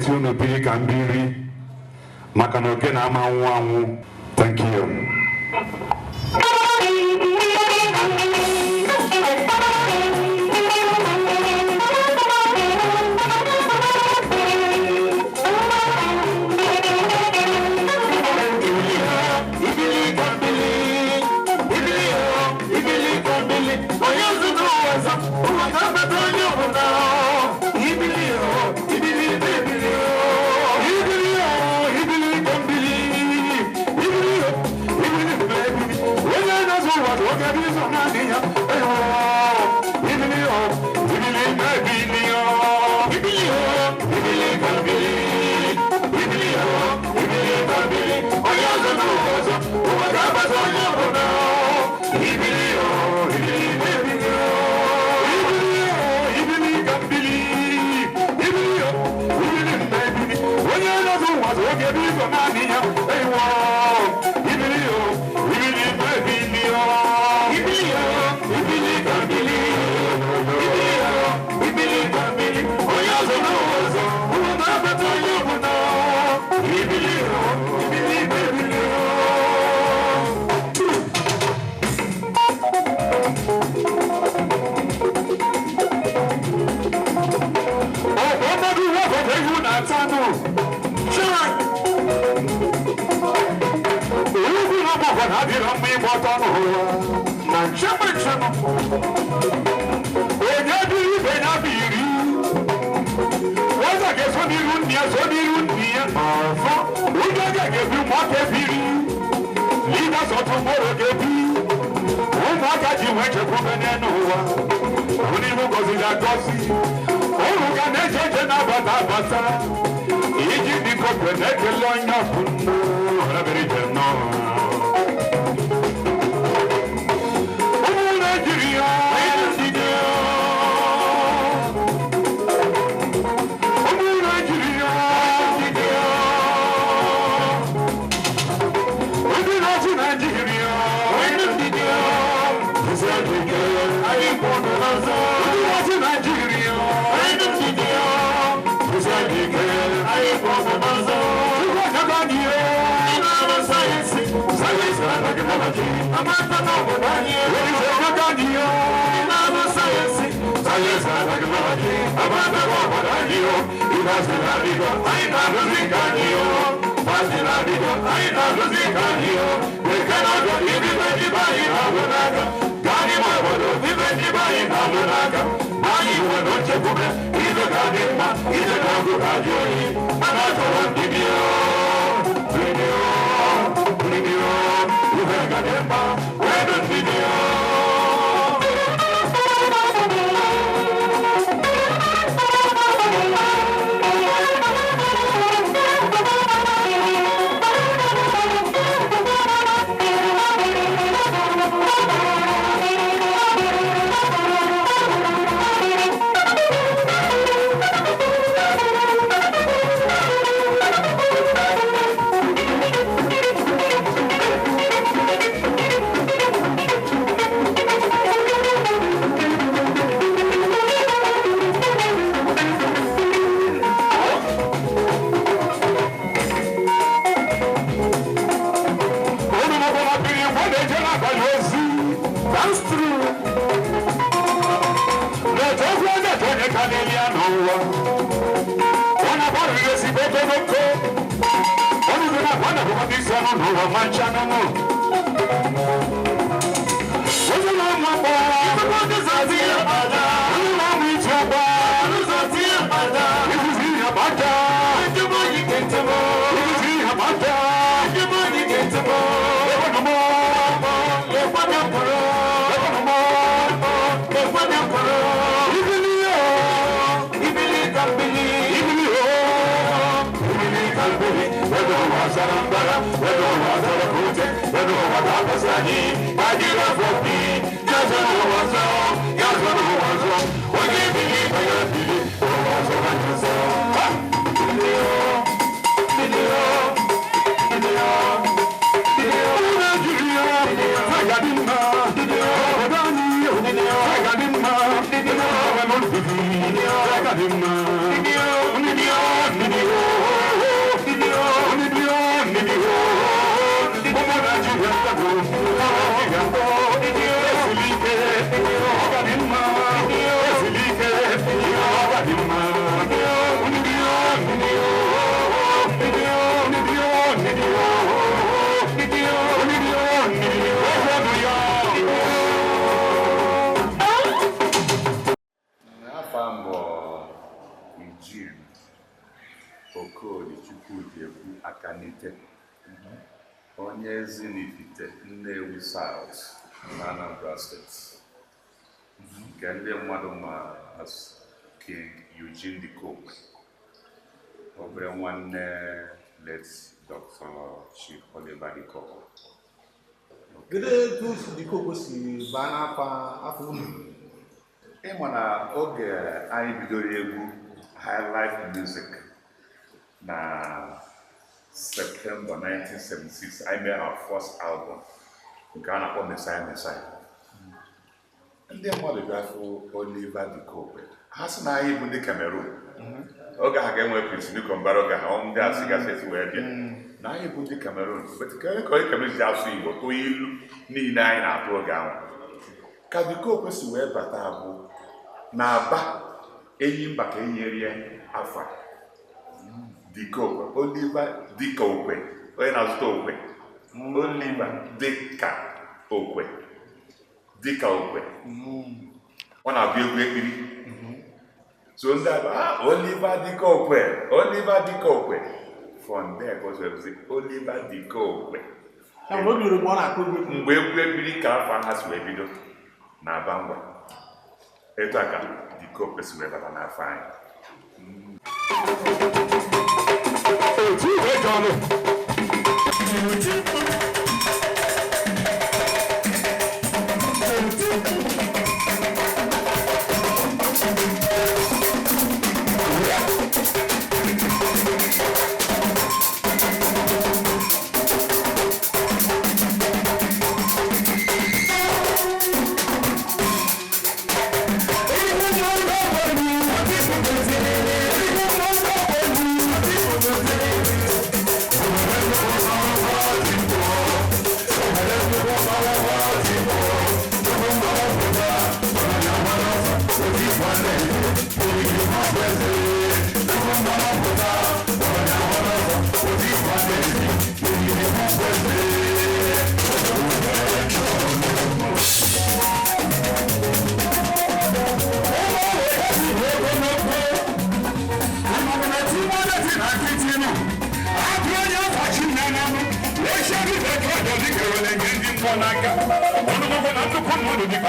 si unu biri ka m biri maka na oke na-ama anwụ anwụ. Thank you. Onye Ezinifite, Nnewi South na Anambra State, nke ndị mmadụ ma as King Eugene Dikokwe, obere nwanne late Dr. Chief Oliver Dikokwe. Kedu etu Dikokwe si baa n'afọ afọ unu? Ịma na oge anyị bidoro egwu high life music na September 1976, I made our first album nke a na-akpọ Messiah Messiah. Ndị mmadụ bịa fụ Oliver Dikokwe, ha sị na anyị bụ ndị Cameroon. Oge ha ga-enwe Prince Nico Mbara, oge ha ndị a sigasị esi wee bịa na anyị bụ ndị Cameroon. But ka onye Cameroon ji asụ Igbo tụọ ilu niile anyị na-atụ oge ahụ. Ka Dikokwe si wee bata bụ na Aba, enyi mba ka enyerie afa Dikokwe, Oliver Dikokwe, onye na-azụta okwe. Oliver dịka okwe, dịka okwe. Ọ na-abụ egwu ekpiri. So ndị Aba, ah, Oliver Dikokwe, Oliver Dikokwe. From there ka o si wee bụzi Oliver Dikokwe. Ya bụ na o bidoro mgbe ọ na-akụ egwu ekpiri. Mgbe egwu ekpiri ka afọ ha si wee bido na Aba ngwa. Etu a ka Dikokwe si wee bata n'afọ anyị. Otu ego ọnụ.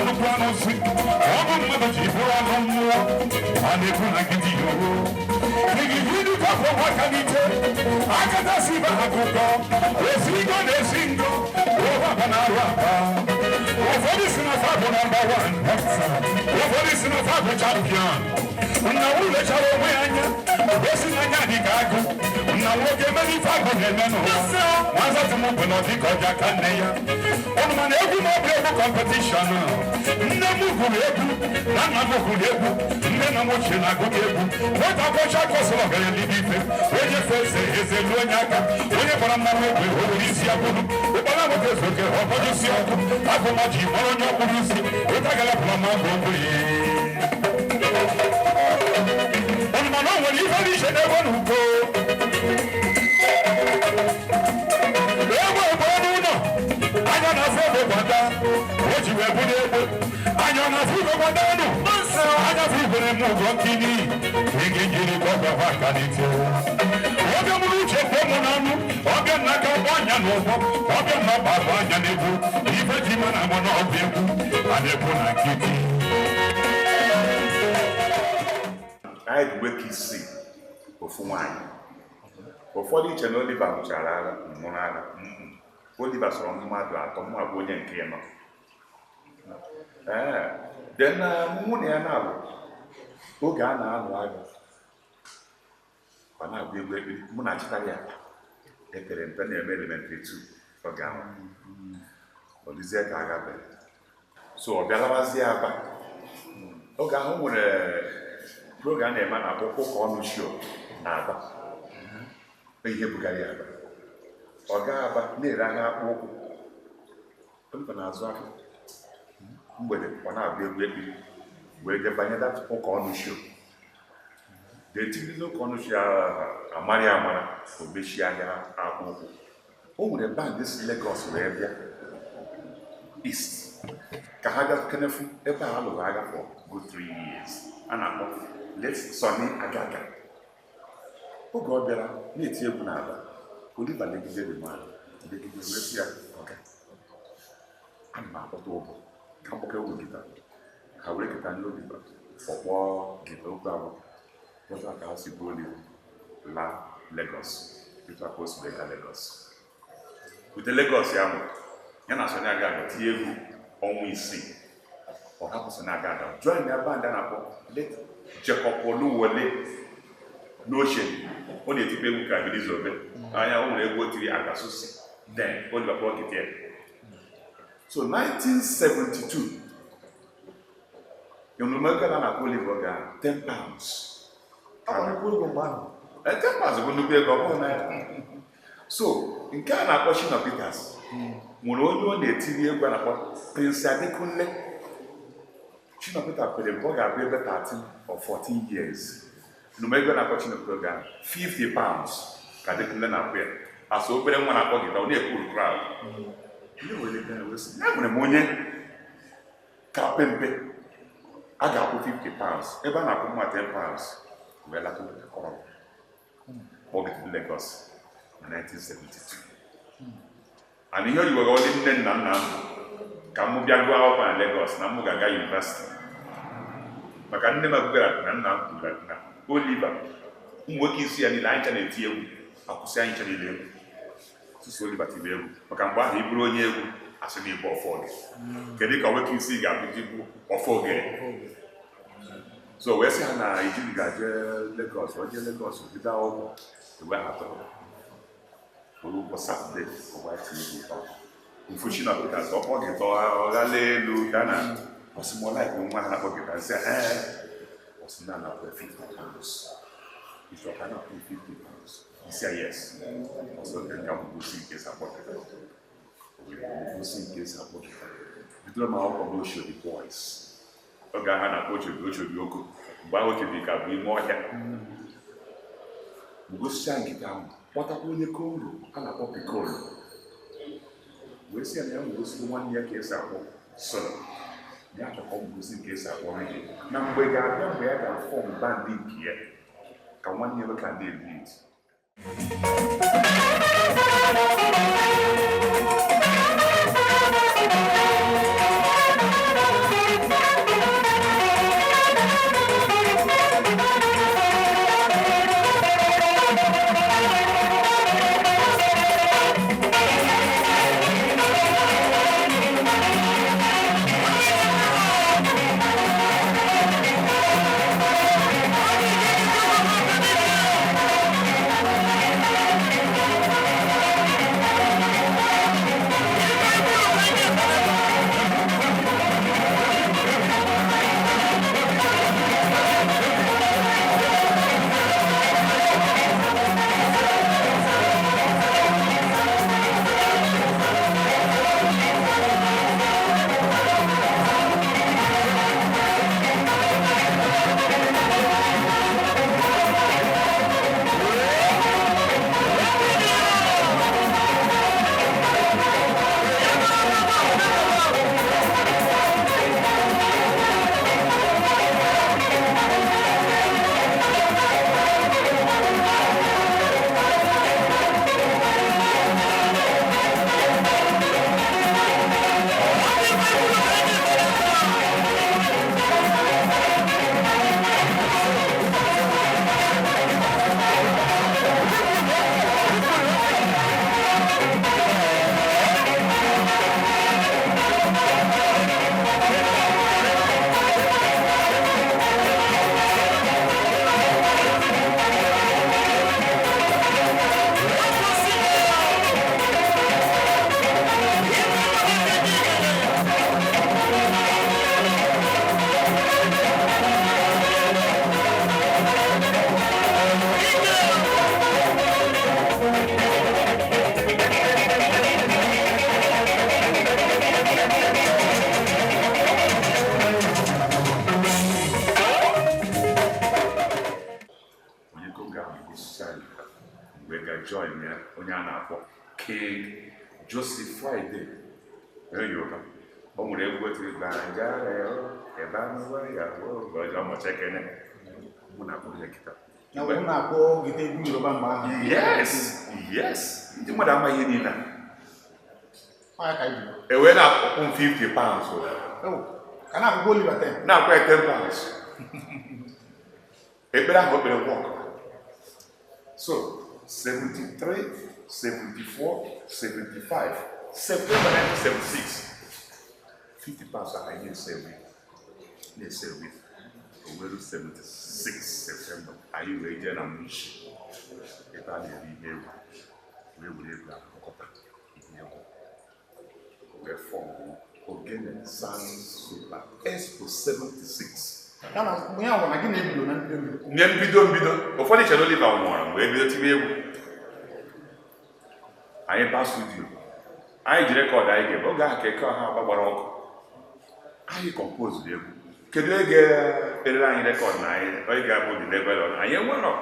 Nnukwu anụsị ọnụ mmadụ ji bụrụ anụ mmụọ a na-ekwu na nkịtị yogo aka n'ite akatasi ibe akụkọ esi ngo na-esi ngo ụwa na-arụ aba. Ụfọdụ si na fa bụ number one, ụfọdụ si na fa bụ champion. Nna wulechara onwe ya anya osi n'anya dị ka agụ nna nwoke mere ife agụ na-eme n'ụwa nwazatụ m bụ na ọ dịka ọja ka nne ya ụnụ mana egwu ma ọ bụ egwu competition. Nne m gụrụ egwu na nna m gụrụ egwu, nne na m ochie na-agụ m egwu. Nwata akwọcha kọsịrị ọgaranya n'ime ife onye fe eze eze lu onye aka onye gbara mmanụ egbe o were isi ya bụrụ ụkpara nwoke ezoke ọkpọjụsi ọkụ agụma ji mara onye ọkpụrụ isi ụtagara pụrụ ma bụ ogbe ụnụ mana o nwere ife dị iche n'ebe na ugo egbe egbe n'ụlọ anya na-afụ egbe gbada o ji wee bụrụ egbe anya na-afụ igwe gbada nụ anya fụ igwe na-eme ụgwọ nkini ege njiri ka ọ gwa aka n'ite ọbịa mụrụ uche kwuo mụ n'ọnụ ọbịa nna ka ọgbọ anya n'ụgbọ ọbịa nna ọgba agba anya n'egwu ife ji ma na amụ na ọbụ egwu a na-ekwu na nkịtị. Anyị bụ nwoke isii, ofu nwaanyị. Ụfọdụ iche na Oliver nwụchara agha, nwụrụ agha. Oliver sọrọ mmadụ atọ, mụ abụ onye nke ịnọ. Ee, then mụ na ya na-alụ oge a na-alụ agha, ọ na-agụ egwu ekpiri, mụ na achịtara ya akpa epere mpe na-eme elementary 2 oge ahụ. Ọ dịzie ka agha bere, so ọ bịalawazie Aba. Oge ahụ nwere program na-eme na akpọ ụka ọnụ show na Aba, ihe bugara ya Aba. Ọ gaa Aba na-ere ahịa akpụ ụkwụ. Oliver na-azụ ahịa mgbede, ọ na-agụ egwu ekpiri wee jee banye ụka ọnụ show. Detilizi ụka ọnụ show amara ya amara, o mechie ahịa akpụ ụkwụ. O nwere band si Lagos wee bịa East ka ha bịa kenefu ebe a lụrụ agha for good 3 years a na-akpọ Late Sunny Agaga. Oge ọ bịara na-eti egwu n'Aba, Oliver legidere mmadụ Megide wee sị ya, ọga, ana m akpọta ụbọ ka mkpọka egwu gita. Ha were gita nye Oliver, ọkpọ gita okwu abụọ. Otu a ka ha si bụ Oliver laa Lagos. Otu a ka o si wee gaa Lagos. Ute Lagos ya nwụ, ya na Sunny Agada tinye egwu ọnwa 6. Ọ hapụ Sunny Agada join ya band a na-akpọ late Jacob Oluwole n'Ocean. Ọ na-etikwa egwu ka Ebenezer Obey. Anya o nwere egwu o tiri Agasusi. Then Oliver kpọrọ gita ya. So 1972, emume a na-akpọ Oliver ga 10 pounds. Ọ bụ nnukwu ego mgbe ahụ. 10 pounds bụ nnukwu ego, ọ bụghị naira. So nke a na-akpọ Shina Peters nwere onye ọ na-etiri egwu a na-akpọ Prince Adekunle. Shina Peters kwere mgbe ọ ga-abụ ebe 13 or 14 years. Emume ego na-akpọ Shina Peters ga 50 pounds ka Adekunle na-akwụ ya. Asa obere nwa na-akpọ gita, ọ na-ekwuru crowd. Ndị nwere ego na-wee sị, ya nwere m onye ka pempe a ga-akwụ 50 pounds ebe a na-akwụ mma 10 pounds wee lata obodo kọrọ kpọgide Lagos na 1972. And ihe oyibo ga ndị nne nna nna m ka m bịa gụọ akwụkwọ na Lagos na m ga-aga yunivesiti, maka nne m agụgara na nna m kwuru na Oliver ụmụ nwoke isi ya niile anyị ncha na-eti egwu, akwụsị anyị ncha niile egwu, sụsụ Oliver tiri egwu, maka mgbe ahụ ị bụrụ onye egwu asị na ịbụ ọfọ gị, kedu ka nwoke isi ga-abụji bụ ọfọ ogere? So wee sị ha na Ijiji ga-eje Lagos, o jee Lagos bido akwụkwọ, ewee ha tọrọ were ụgbọ Satọde ọgba tinye egwu ụtọ mfu Shina Peters ọkpọ gịta ọghala elu ka na ọsịmọlaik nwa ha na-akpọ gịta nsị ee ọsị na anapụ 50 pounds. If you cannot pay 50 pounds, he said yes. Also, then come go see case about it. We go see case about it. Bido ma akwụkwọ n'Oshodi Boys. Oge ahụ a na-akpọ Oshodi, Oshodi Oko. Mgbe ahụ Oshodi ka bụ ime ọhịa. Gosichaa nkịta ahụ, kpọtakwa onye Kongo a na-akpọ Piccolo. Wee sị ya na ya gosi nwanne ya ka esi akpọ solo. Ya chọkọ ngosi ka esi akpọ redio. Na mgbe ga-abịa mgbe ya ga-afọm bandị nke ya ka nwanne ya ka na-ebi. Join ya onye a na-akpọ King Joseph Friday onye Yoruba. O nwere egwu otiri na-akpọ gita egwu Yoruba mgbe ahụ. Yes, yes. Ndị mmadụ amaghị ihe niile. Ọ ya ka anyị ji. E wee na-akwụ m £50 o. Ewu, ka na-akwụkwọ Oliver 10. Na-akwụ ya £10. Ekpere ahụ o kpere work. So 73, 74, 75, September 1976, £50 ahụ anyị na-esave, na-esave, o were 76 September, anyị wee jee na Mushi ebe a na-ere ihe egwu, wee were ego ahụ kọta ihe egwu, wee form Ogene Sound Super Expo 76. Ya na mgbe ya nwụrụ na gị na-ebido na mbido mbido. Nye mbido mbido, ụfọdụ chere Oliver nwụrụ mgbe ebido tiwe egwu. Anyị baa studio, anyị ji record anyị ga-ebe oge ahụ ka eke ọha agba gbara ọkụ. Anyị compose egwu. Kedu ege erere anyị record na anyị onye ga-abụ dị level on anyị enwerọ.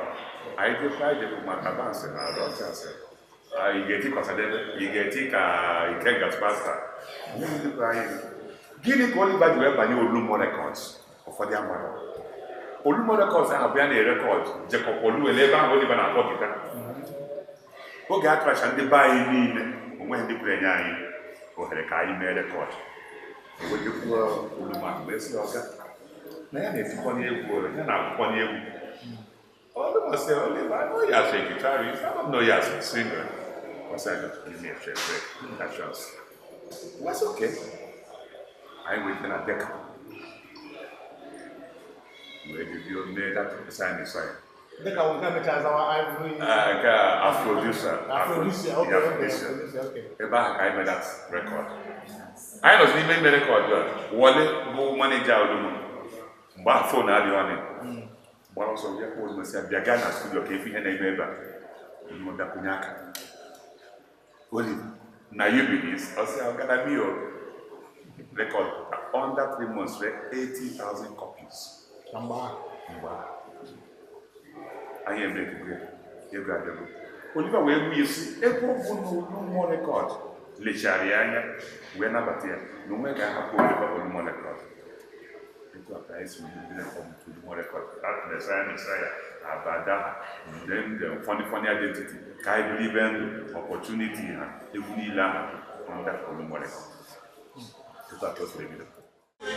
Anyị jekwa, anyị jekwa maka bansị na rọchasị. Anyị ga-eti Kwasadebe, ị ga-eti ka Ikenga Superstar. Gịnị ka Oliver ji wee banye Olumo Records? Ụfọdụ amara. Olumo Records ahụ bụ ya na-erecord Jacob Oluwele ebe ahụ Oliver na-akpọ guitar. Oge a kracha ndị be anyị niile, onweghị ndị kwere nye anyị ohere ka anyị mee record. Ewejekwuo Olumo ahụ wee sị ọga na ya na-etikwa n'egwu, ya na-akwụkwọ n'egwu. Olumo sị, "Oliver, I know you as a guitarist, I don't know you as a singer." I said, "Just give me a fair break, that chance." That's okay. Anyị wee na Decca wee jebio mee that Messiah Messiah. Dịka nwoke mechara zawa Ivory. Nke a Afrodisia. Afrodisia, okay, okay, Afrodisia. Afrodisia, okay. Ebe ahụ ka anyị mere that record. Anyị nọzi n'ime ime record a, Wale bụ manager Olumo mgbe ahụ, phone adịghị ọnụ, gbara ọsọ bịa kpọọ Olumo, sị ya bịa gaa na studio ka efu ihe na-eme ebe a. Olumo bịakwunye aka, "Oliver, na you be this?" Ọ sị, "Ọga, na me o." Record under 3 months ree 80,000 copies. Na mgbe ahụ. Mgbe ahụ anyị emekego ego abịago. Oliver wee gbuo isi ebe ọ bụ na Olumo Record lechara ya anya wee nabata ya na onwe ga-ahapụ Oliver Olumo Record. Etu a ka anyị si wee bido Olumo Record, that Messiah Messiah, Abada, then the Funny Funny Identity, ka anyị biri ibe ndụ, Opportunity, ha egwu niile ahụ under Olumo Record. Etu a ka o siri bido.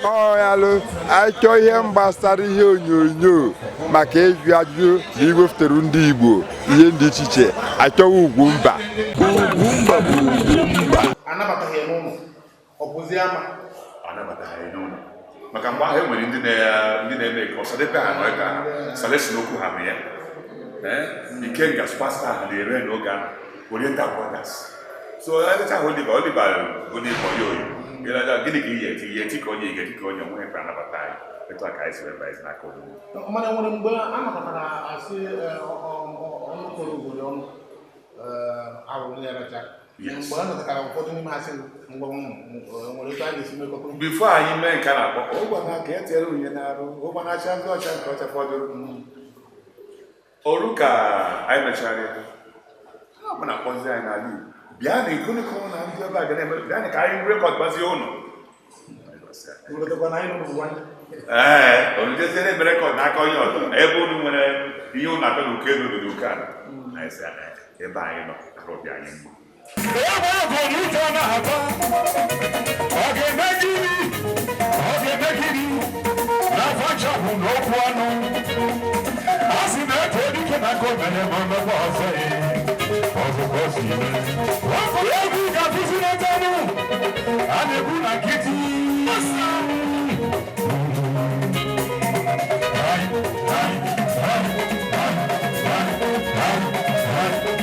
Ọ yalụ anyị chọọ ihe gbasara ihe onyonyo maka ịjụ ajụjụ na iwepụtara ndị Igbo ihe dị iche iche, achọghị Ugwumba. Ugwumba bụ Ugwumba. Anabataghị ya n'ụlọ, ọ bụzi ama. Anabataghị anyị n'ụlọ maka mgbe ahụ e nwere ndị na-eme ka Ọsadebe ha nọ ebe ahụ, Salesi n'okwu ha mee ya. Ee, Ikenga Superstar ha na-ere n'oge ahụ, Oriental Brothers. So elecha ahụ Oliver, Oliver onye ịkpọ ya oyi. Gịnị ka iyi eti ihe eti ka onye ị ga-eti ka onye onwe ekwe anabata anyị. Etu a ka anyị si wee baịzi n'aka Olumo. Mana enwere mgbe a nakọtara asị ọnụ kọrọ obodo ọnụ arụrụ ya racha? Yes. Mgbe a nọkọtara, ụfọdụ n'ime ha sị ngwa, nwere etu a ga-esi mekọta. Before anyị mee nke a na-akpọ ụgba ka e tinyere unye n'arụ ụgba na-acha ndị ọcha nke ọcha fọdụrụ oru ka anyị mechara ya, ha bụ na-akpọzi anyị n'ala Igbo, bịa na ikoniko na ndị ebe a ga na-eme, bịa na ka anyị record gbazie ụnụ. Wetakwa na anyị nọ nwanne. Ee, unu jezie na-eme record n'aka onye ọzọ ebe unu nwere ihe unu akọ na uke elu dị n'uke ala. Anyị sị, "Ee, ebe anyị nọ arụ dị anyị mma." Ebe ọ bụ na ụjọ na-atọ, ọ ga-eme gịnị? Ọ ga-eme gịnị? N'afọ nchapụ n'okwu ọnụ. A sị na eto dike na nke omere ma mmekwa ọzọ ya. Ọzọ ka o si mee. Egwu ga-atụzi n'etenụ. A na-ekwu na nkịtị. Ai, ai, ai, ai, ai, ai, ai, ai, ai, ai.